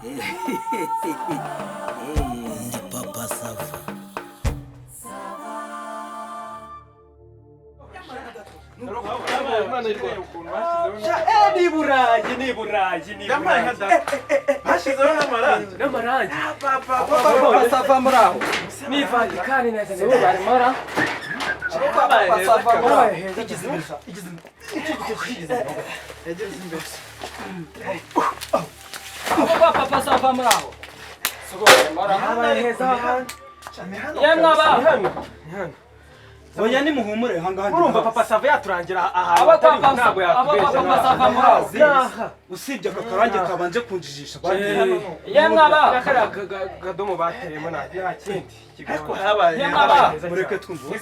Ni Papa Sava. Ni Burayi, ni Burayi, ni Burayi. Bashyizeho n'amarangi. N'amarangi. Papa Sava, muri aho? Ni Vatikani neza neza. Barimo. Papa Sava, muri aho? Igize imbere. Igize imbere. Yageze imbere. Papa Sava, muri aho? Habaye heza hantu. Yemwe aba. Ni hano. Ni hano. Oya, nimuhumure, ahangaha ndi. Urumva Papa Sava yaturangira ahantu Aba atari Papa ntabwo aba yatubeshya. Papa Sava, muri aho? Naha. Usibye aka karange kabanje kunjijisha. Yemwe aba. Kariya kadomo bateyemo nta kindi. Ariko habaye Yemwe aba. Mureke twumve.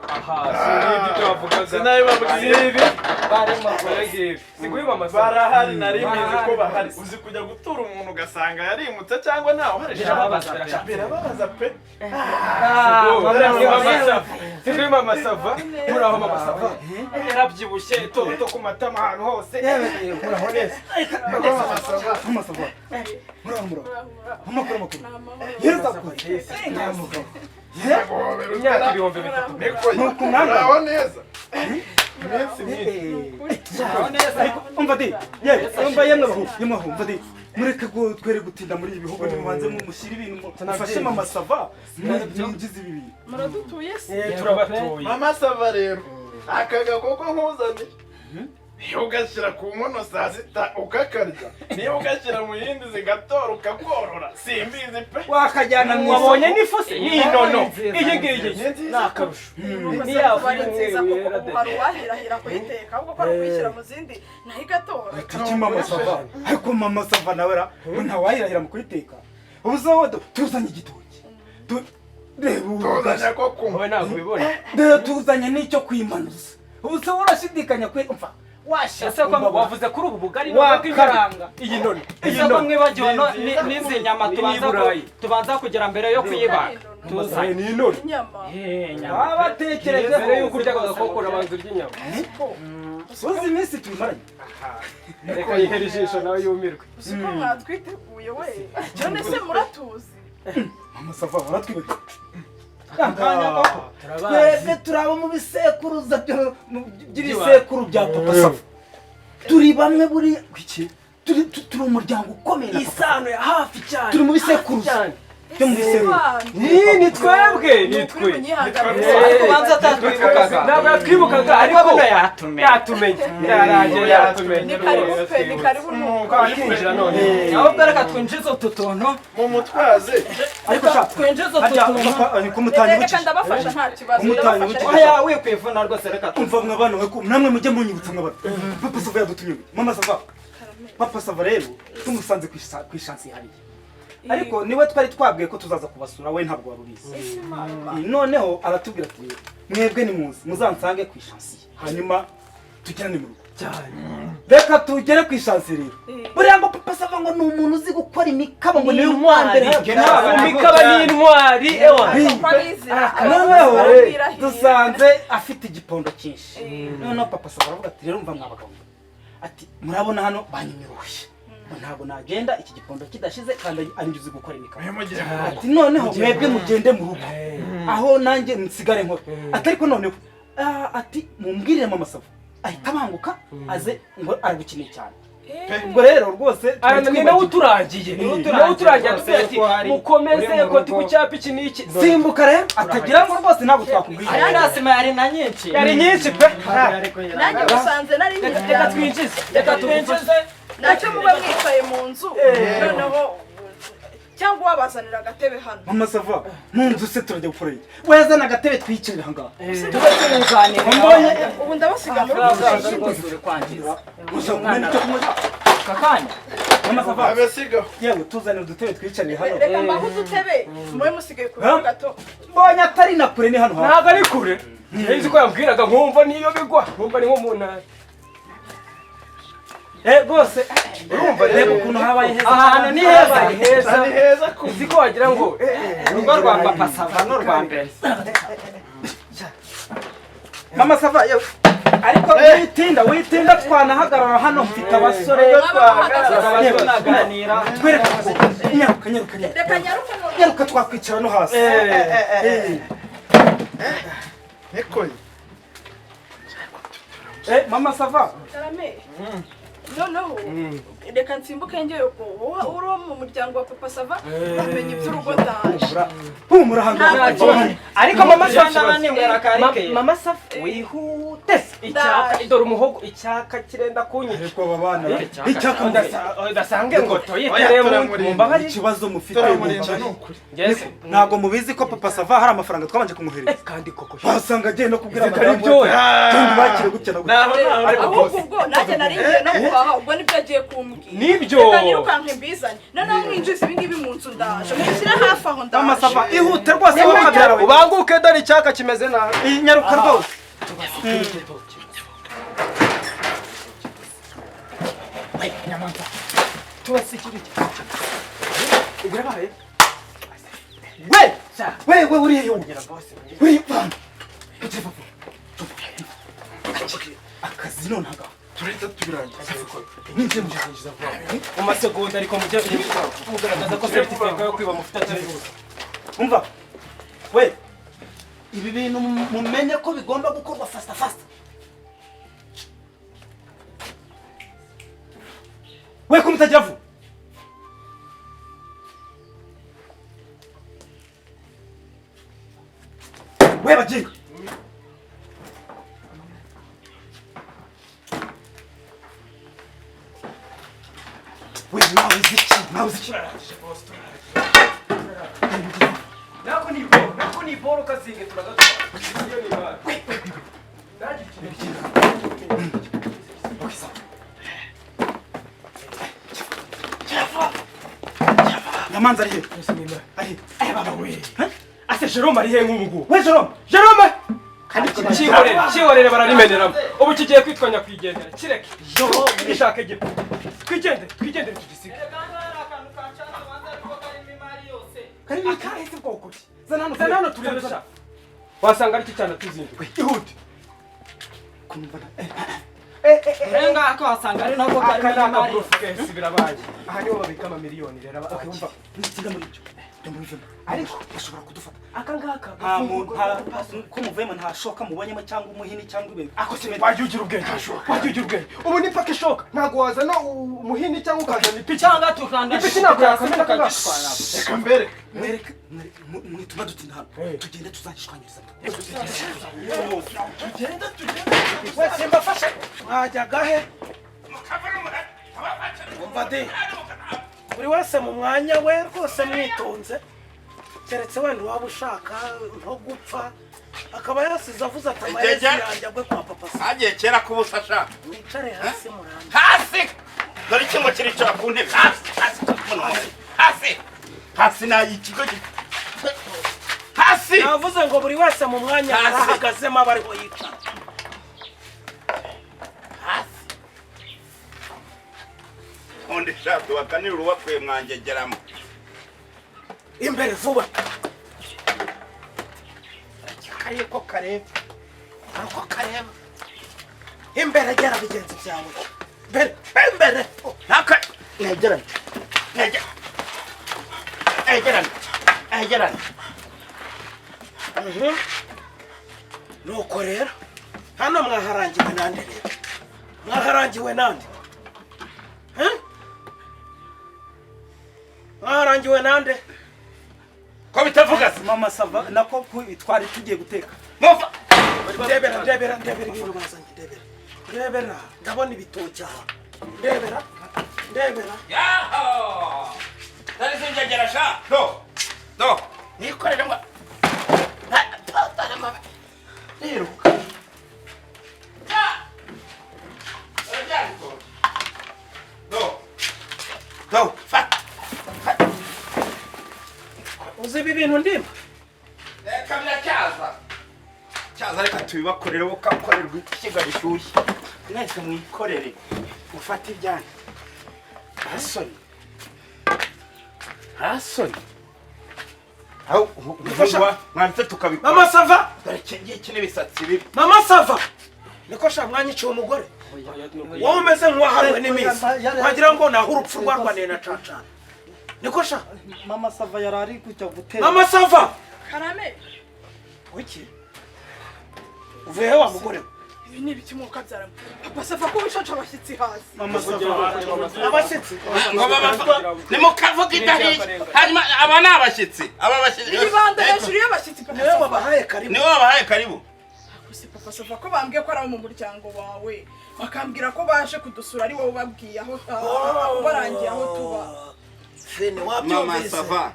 Aha, si ibyo bavugaga. Sinabibabwiye. Si ibi. Barimo. Ibi. Si kuri Mama Sava. Barahari, nari mbizi ko bahari. Uzi kujya gutura umuntu ugasanga yarimutse cyangwa ntawe uhari? Birababaza pe. Birababaza pe. Ni Mama Sava. Si kuri Mama Sava. Muraho Mama Sava. Yarabyibushye itoto ku matama ahantu hose. Muraho neza. Mama Sava, muraho, muraho, amakuru, amakuru yeza kure. Imyaka 3000. Niko. Nuko umwami. Uraho neza, iminsi myinshi. Ariko umva di, yewe umva, yemwe bahu, yemwe bahu, umva di, mureke ko twere gutinda muri ibi bihugu. Nimubanze mushyire ibintu, mufashe Mama Sava mwinjize ibi bintu. Muradutuye se? Eh, turabatuye. Mama Sava rero, aka gakoko nkuzaniye, niba ugashyira ku nkono saa sita ukakarya, niba ugashyira mu yindi zigatora ukakorora, simbizi pe. Wakajyana mu isoko. Wabonye n'ifu se? Ni inono. Iyi ngiyi ni akarusho. Ni Ni ya fu ari nziza y'umweru koko. yera Ubu de. hari uwahirahira kuyiteka, ahubwo ko ari ukuyishyira mu zindi nayo igatora. Kuki Mama Sava? Ariko Mama Sava nawe ra, ngo ntawahirahira mu kuyiteka. Ubu se wowe tuzanye igitoki, reba ubu Tuzanye ko kunywa. Wowe ntabwo ubibona. Rero tuzanye n'icyo kwimanuza. Ubu se urashidikanya kwe? Umva washa. Ese ko Wavuze kuri ubu bugari Wakaranga. iyi nono. Iyi Ese ko nono. mwibagiwe n'izi nyama Ni tubanza Burayi. Tubanza kugira mbere yo kuyibaga tuzanye? Ni inono. Inyama. Inyama. Babatekerejeho. Mbere y'uko urya ako gakoko urabanza urya inyama. Uzi iminsi tuyimaranye? Reka yihere ijisho nawe yumirwe. Uzi ko mwatwiteguye we? None se muratuzi? Mama Sava, waratwibagiwe akanya koko? Twebwe turi abo mu bisekuruza by'ibisekuru bya Papa Sava. Turi bamwe buri iki, turi umuryango ukomeye na Papa. Isano ya hafi cyane. Turi mu bisekuruza Cyane. byo mu bisekuru. Ni twebwe, ni Kuri twe. munyihanganire. Ariko ubanza atatwibukaga. Ntabwo yatwibukaga, ariko Ariko yatumenye. Yatumenye, yarangiye yatumenye. Ni karibu pe, ni karibu nuko. Twakinjira none. Ahubwo reka twinjize utu tuntu. Mu mutwaze. Ariko sha Twinjize utu harya tuntu. papa, ko Reka mutanyibukije? ndabafasha, nta kibazo. Umutanye. Ndabafasha. Oya, wikwivuna rwose, reka Umva mwabana we, ko namwe mujye munyibutsa mwabana. Papa Sava yadutumye. Mama Sava, Papa Sava rero tumusanze ku ishansi hariya, ariko niwe twari twabwiye ko tuzaza kubasura. We ntabwo wari ubizi. Noneho aratubwira ati: "Mwebwe nimuze muzansange ku ishansi, hanyuma tujyane mu rugo." Cyane. Reka tugere ku ishansi rero. Buriya ngo Papa Sava ngo ni umuntu uzi gukora imikaba, ngo niwe wa mbere. Imikaba ni intwari, ewa. Ko abizira. Noneho Arabirahira. dusanze afite igipondo cyinshi. Noneho Papa Sava aravuga ati: "Rero mva mwabagabo," ati, "murabona hano banyimirushye, ngo ntabwo nagenda iki gipondo kidashize, kandi ari njye uzi gukora imikaba." Mugihe mu rugo. Ati: "Noneho mwebwe mugende mu rugo, aho nanjye nsigare nkora." Ati: "Ariko noneho ati mumbwirire Mama Sava ahita abanguka aze, ngo aragukeneye cyane." Ubwo rero rwose twari Ni nawe twibagiwe. uturangiye. Ni Ni nawe uturangiye, atubwira ati: Ko hari "Mukomeze uri mu ko rugo. ku cyapa iki n'iki." Simbuka rero atagira ngo rwose ntabwo twakubwiye. Aya nasima yari na nyinshi. Yari nyinshi pe. Nanjye musanze nari Reka nkiryamye. twinjize. Reka twinjize. Nacyo muba mwicaye mu nzu noneho, cyangwa wabazanira agatebe hano? Mama Sava, mu nzu se turajya gukora iki? Wezana agatebe twiyicarira aha ngaha. Tube tuwuganira. Mbonye. Ubu ndabasiga muri Urazaza ubu. Rwose uri kwangiza. Ushaka kumena icyo kunywa? Aka kanya. Mama Sava. Abesigaho. Yewe, tuzanira udutebe twiyicarire hano. Reka mbahe udutebe, mube musigaye ku rugo gato. Mbonye atari na kure, ni hano hafi. Ntabwo ari kure. Nzi ko yambwiraga nkumva niyo bigwa, nkumva ni nko mu ntara. Eh, rwose urumva, reba ukuntu habaye heza. Aha hantu ni heza. Habaye heza. Ni heza ku Uzi ko wagira ngo Urugo rwa Papa Sava ni urwa mbere. Mama Sava, yewe. Ariko witinda twanahagarara hano mfite abasore tunaganira. Twereka nyaruka nyaruka Reka nyaruke none. nyaruka twakwicara no hasi. Niko Mama sava. Karame. Noneho reka nsimbuke njyewe ko wowe uri uwo mu muryango wa Papa Sava uramenya iby'urugo ndaje. Humura hano. Ariko mama sava Mama Safa wihute. Icyaka dore umuhogo icyaka kirenda kunyica. Ariko aba bana icyaka Udasange ngo toyitere mu mbabari. Ikibazo mufite turamurinda ni ukuri. Ntabwo mubizi ko Papa Sava hari amafaranga twabanje kumwohereza. Kandi koko Wasanga agiye no kubwira Izi kari madamu byo. we, kandi bakire gutya na gutya. Ariko Ahubwo boss. ubwo nanjye nari ngiye no guhaha ubwo nibyo agiye kumbwira. Nibyo. Reka nirukanke mbizane. Noneho mwinjize ibi ngibi mu nzu ndaje. Mubishyire hafi aho Mama ndaje. Sava ihute rwose wowe kabyara we. Ubanguke dore icyaka kimeze nabi. Iyi nyaruka rwose. Birabaye. We! We we uri hehe? Uri bana. Akazi none hagaho. Turahita tubirangiza. Ninjye mu Mu masegonda ariko mujye mugaragaza ko certificate yo kwiba mufite atari ubusa. Umva. We. Ibi bintu mumenye ko bigomba gukorwa fasta fasta. We ko mutagira vuba. We bajinga. We nawe ziki, nawe ziki. Nako ni boro, nako ni boro kasinge turagatwara. Iyo ni baro. Nyamanza ari he? Ari he? Baba we. Ase Jerome ari he nk'ubu ngubu? We Jerome. Jerome! Kandi cyihorere, cyihorere bararimeneramo. Ubu kigiye kwitwa nyakwigendera. Kireke. Gishaka igipu. Twigendere, twigendere tugisige. Kari Akahise bwoko ki? Zana hano, zana hano turebe sha. Wasanga ari cyo cyane tuzinduka. Ihute. Kumva. Renga ako wasanga ari nako Aka ni karimo imari. akaburufukesi birabaye. Aha niho babika amamiliyoni rero aba Okay, umva. Nitinda muri ibyo. Ndamubivemo. Ariko bashobora kudufata. Aka ngaka Nta muntu nta ko muvuyemo nta shoka mubonyemo cyangwa umuhini cyangwa ibintu. Ako se wajya ugira ubwenge. Wajya ugira ubwenge. Ubu ni paka ishoka. Ntabwo wazana umuhini cyangwa ukazana ipiki. Cyangwa tukanda Ipiki ntabwo yakamena tukagitwara. Reka mbere. Mwereke mwituma dutinda hano. Tugende tuzashwanyiriza. Tugenda tugenda. Wese mbafashe. Mwajyaga he? Umva de. Buri wese mu mwanya we rwose mwitonze. Keretse wenda waba ushaka nko gupfa akaba yasize avuze ati amayezi yanjye agwe kwa Papa Sava. Hagiye kera kubusa sha. Mwicare hasi murambe. Hasi! Dore ikingo kiricara ku ntebe. Hasi! Hasi! Hasi! Hasi na ikigo hasi! Navuze ngo buri wese mu mwanya Hasi. ahagazemo aba ariho yicara. Hasi! Undi sha tubakanira uruwapfuye mwangegeramo. Imbere vuba. Kariye ko kareba. Ko kareba. Imbere gera bigenzi byawe. Imbere, imbere. Naka negerane. Negerane. Negerane. Negerane. Nuko rero hano mwaharangiwe nande rero? Mwaharangiwe nande? Mwaharangiwe nande? Ko bitavuga se? Mama Sava nako twari tugiye guteka. Muva. Ndebera, ndebera, ndebera ibintu bazanye, ndebera. Ndebera, ndabona ibitoki aha. Ndebera, ndebera. Yaho! Dore sinjagera sha. Do. Do. Nikorere ngo. Niruka. Do. Do. Fata. Uzi ibi bintu ndimba? Reka biracyaza. Cyaza reka tubibakorere ukakorerwa ishyiga rishyushye. Mwese mwikorere. Mufate ibyanyu. Hasoni. Hasoni. Aho mwanditse tukabikora. Mama Sava! Dore iki ngiki n'ibisatsi bibi. Mama Sava! Niko sha mwanyiciye umugore. Wowe umeze nk'uwaharuwe n'iminsi. Wagira ngo naho urupfu rwarwaniye na cacana. Niko sha Mama Sava yarari kujya gutera. Mama Sava. Karame. Wiki. Uvuye he wa mugore? Ibi ni ibiki mwuka byara. Papa Sava ko wishaca abashyitsi hasi. Mama Sava. Abashyitsi. Ngo baba nimukavuga idahiye. Hanyuma aba ni abashyitsi. Aba bashyitsi. Ibanda hejuru y'abashyitsi Papa Niwe Sava. wabahaye karibu. Niwe wabahaye karibu. Gusa Papa Sava ko bambwiye ko ari abo mu muryango wawe. Bakambwira ko baje kudusura ari wowe babwiye aho barangiye aho tuba. Fene Mama wabyumvise. Sava.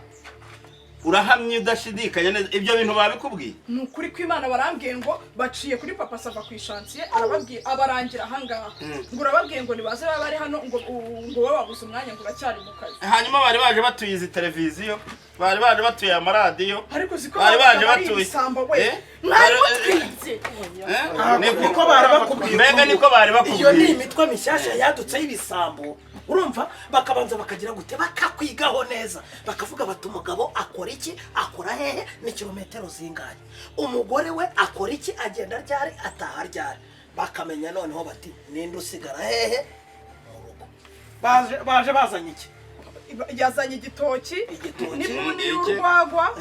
Urahamye udashidikanya neza ibyo bintu babikubwiye. Ni ukuri kw'Imana barambwiye ngo baciye kuri Papa Sava ku ishansiye arababwiye abarangira ahangaha. Ngo urababwiye ngo nibaze baba bari hano ngo ngo wowe wabuze umwanya ngo uracyari mu kazi. Hanyuma bari baje batuye izi televiziyo, bari baje batuye amaradiyo, Ariko ziko bari baje batuye ibisambo we. Mwari mutwibye. Niko bari bakubwiye. Mbega niko bari bakubwiye. Iyo ni imitwe mishyashya yadutse y'ibisambo. Urumva bakabanza bakagira gute bakakwigaho neza bakavuga bati umugabo akora iki akora hehe ni kilometero zingahe umugore we akora iki agenda ryari ataha ryari bakamenya noneho bati ninde usigara hehe mu rugo baje bazanye iki yazanye igitoki n'ibuni y'urwagwa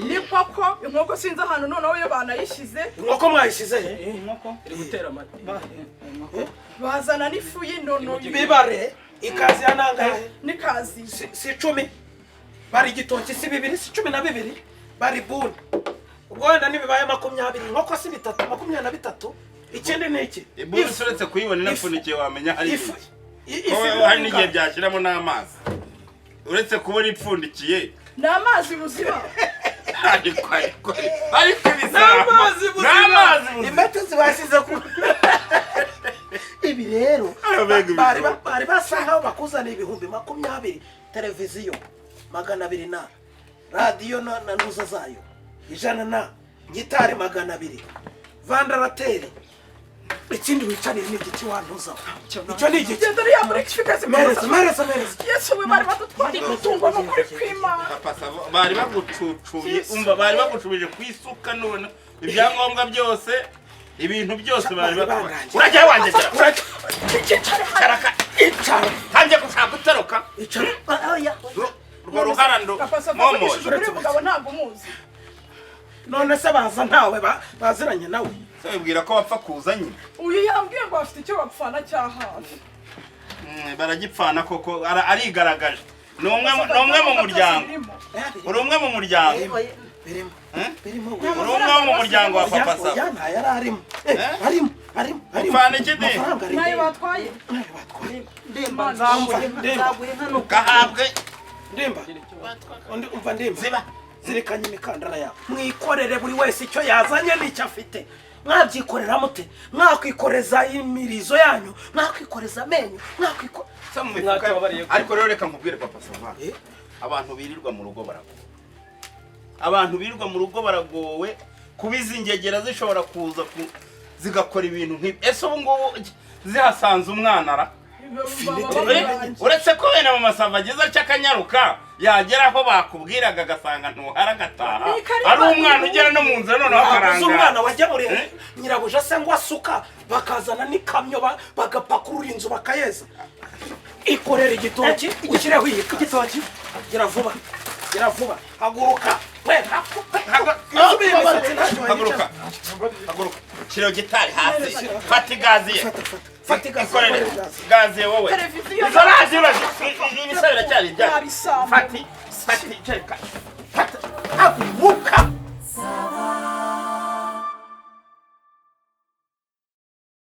n'inkoko inkoko sinzi ahantu noneho yo banayishyize inkoko mwayishyize he inkoko iri gutera amata bazana n'ifu y'indono bibare ikazi ya nangahe n'ikazi si 10 bari igitoki si 2 si 12 bari buni ubwo wenda nibibaye 20 inkoko si 3 23 ikindi ni iki ibuni uretse kuyibona inapfundikiye wamenya hari ifu hari n'igihe byashyiramo n'amazi uretse kubona ipfundikiye ni amazi buzima ariko ibisambo n'amazi buzima impete zibashyize ku ibi rero bari basa nkaho bakuzaniye 20,000 televiziyo 200 na radiyo na ntuza zayo 100 na gitari 200 vandarateri ikindi wicarire ni igiki wantuzaho icyo ni igiki genda uriya muri kifikazi mereza mereza mereza Yesu we bari badutwara imitungo n'ukuri kw'Imana Papa Sava bari bagucucuye umva bari bagucubije ku isuka none ibyangombwa byose ibintu byose bari batwaye urajya wanjye icara tangiye gushaka gutaruka icara urwo ruharando Papa Sava avugishije ukuri mugabo ntabwo umuzi none se baza ntawe baziranye nawe se wibwira ko bapfa kuza nyine uyu yambwiye ngo bafite icyo bapfana cya hafi baragipfana koko arigaragaje ni umwe mu muryango uri umwe mu muryango uri umwe mu muryango wa Papa Sava yari arimo arimo arimo upfana iki de nayo batwaye ndimba nzaguye hano gahabwe ndimba umva ndimba ziba zirikanye imikandara yawe mwikorere buri wese icyo yazanye n'icyo afite mwabyikorera mute mwakwikoreza imirizo yanyu mwakwikoreza amenyo mwakwiko ariko rero reka nkubwire Papa Sava abantu birirwa mu rugo baragowe abantu birirwa mu rugo baragowe kubiza ingegera zishobora kuza zigakora ibintu nk'ibi ese ubu ngubu zihasanze umwana ra uretse ko wenda Mama Sava ageze atya akanyaruka yagera aho bakubwiraga agasanga ntuhara agataha ari umwana ugera no mu nzira noneho akarangara umwana wagemuriye nyirabuja se ngo asuka bakazana n'ikamyo bagapakurura inzu bakayeza ikorera igitoki ushyireho iyi igitoki gira vuba gira vuba haguruka we haguruka haguruka shyira gitari hasi fata igaziye fata igaziye gaziye wowe izo radiyo ibisa biracyari ibyacu fati fati